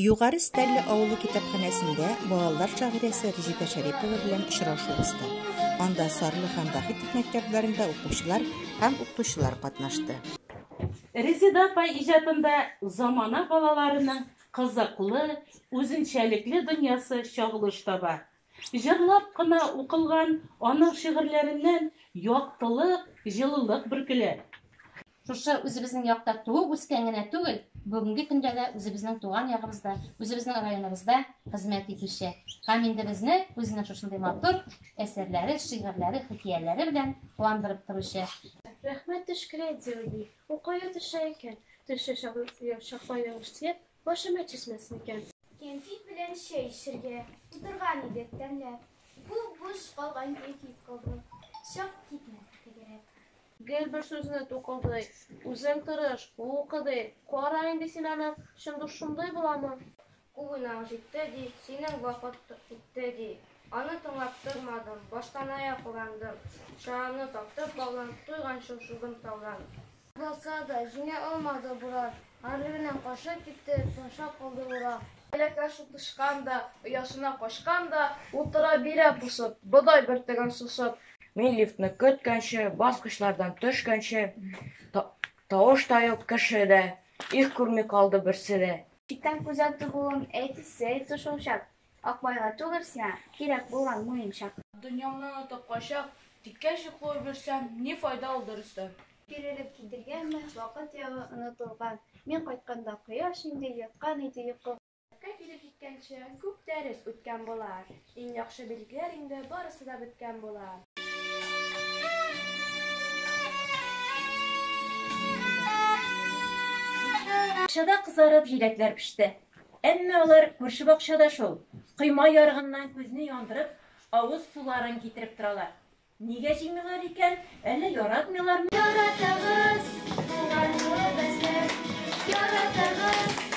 Югары Стәрле авылы китапханәсендә балалар шагыйрәсе Резеда Шәрипова белән очрашу узды. Анда Сарлы һәм Вахитов мәктәпләрендә укучылар һәм укытучылар катнашты. Резеда апа иҗатында замана балаларының кызыклы, үзенчәлекле дөньясы чагылыш таба. Җырлап кына укылган аның шигырьләреннән яктылык, җылылык бөркелә. Шушы үзебезнең якта туып үскән генә түгел, бүгенге көндә дә үзебезнең туган ягыбызда, үзебезнең районыбызда хезмәт итүче һәм инде безне үзенең шушындый матур әсәрләре, шигырьләре, хикәяләре белән куандырып торучы. Рәхмәт төшкере, ди уйный. Ул кая төшә икән? Төшә чакта ялгыш тиеп, башыма төшмәс микән? Кәнфит белән чәй эчәргә утырган идек тәмләп. Буп-буш калган кәнфит калды, чак китмәде тәгәрәп. Гел бер сүзне тукылдый, Үзең тырыш, укы, ди. Кара инде син аны, чын дус шундый буламы? Күп уйнау җитте, ди, синең вакыт үтте, ди. Аны тыңлап тормадым, баштанаяк урандым. Чарамны таптым баудан, туйганчы шудым таудан. Булса да, җиңә алмады буран. Гарьлегеннән качып китте, ташлап калды урак. Әләкә шул тычкан да, оясына качкан да, утыра бирә посып, бодай бөртеген сосып. Мин лифтны көткәнче, баскычлардан төшкәнче, тавыш та юк, кеше дә, их күрми калды берсе дә. Читтән күзәтеп улым, әтисе әйтте шулчак, Акбайга түгел сиңа, кирәк булган муенчак. Дөньямны онытып кайчак, тиккә җил куып йөрсәм, ни файда ул дөрестән? Бирелеп кителгәнме, вакыт ягы онытылган. Мин кайтканда кояш инде яткан иде йокыга. Мәктәпкә килеп җиткәнче, күп дәрес үткән була. Иң яхшы билгеләр инде барысы да беткән була. Бакчада кызарып җиләкләр пеште. Әмма алар күрше бакчада шул, койма ярыгыннан күзне яндырып, авыз суларын китереп торалар. Нигә җыймыйлар икән, әллә яратмыйлармы? Яратабыз, туган юлыбызны, яратабыз.